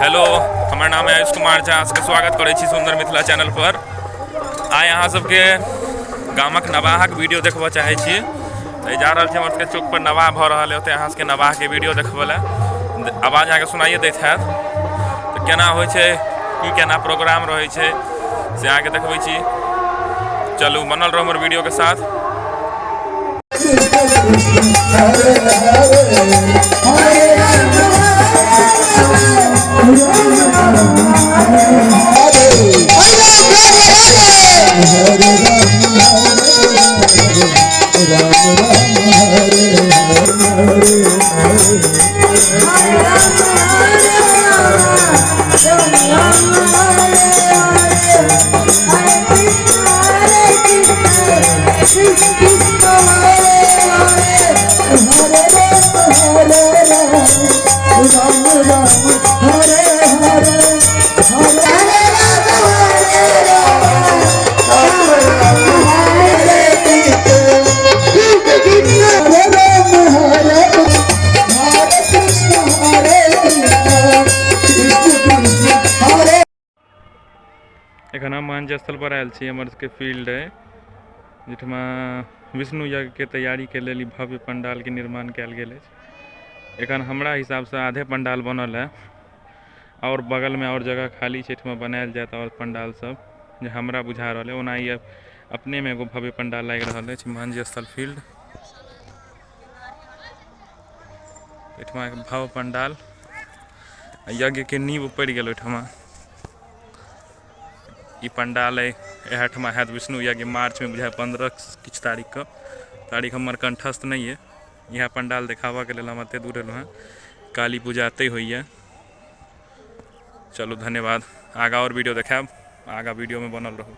Hello, हमर नाम है आयुष कुमार झा, अहाँसभके स्वागत करै छी सुन्दर मिथिला चैनल पर। आइ अहाँ सबके गामक नवाहक वीडियो देखबऽ चाहै छी। तऽ जा रहल छी, हमर सबके चौक पर नवाह भऽ रहल है, ओतऽ अहाँ सबके नवाहके वीडियो देखबऽ लए। आवाज अहाँके सुनाइए दैत हैत। तऽ केना होइ छै, की केना प्रोग्राम रहै छै, से अहाँके देखबै छी। चलू, बनल रहू हमर वीडियोके साथ। एखन हम मंच स्थल पर आयल छी। हमर सबके फील्ड है, जाहिठमा विष्णु यज्ञके तैयारीके लेल ई भव्य पंडालके निर्माण कयल गेल अछि। एखन हमरा हिसाबसँ आधे पंडाल बनल है आओर बगलमे आओर जगह खाली छै, एहिठमा बनायल जायत आओर पंडाल सब, जे हमरा बुझा रहल है। ओना ई अपनेमे एगो भव्य पंडाल लागि रहल अछि। मंच स्थल फील्ड, एहिठमा एक भव्य पंडाल, यज्ञके नींव पड़ि गेल ओहिठमा। ई पंडाल अइ, इएह ठमा हैत विष्णु यज्ञ मार्चमे, बुझाइ 15 किछु तारीखके। तारीख हमर कंठस्थ नहि अइ। इएह पंडाल देखाबऽके लेल हम एतेक दूर एलहुँ हेँ। काली पूजा एतहि होइए। चलू, धन्यवाद। आगाँ आओर वीडियो देखायब, आगाँ वीडियोमे बनल रहू।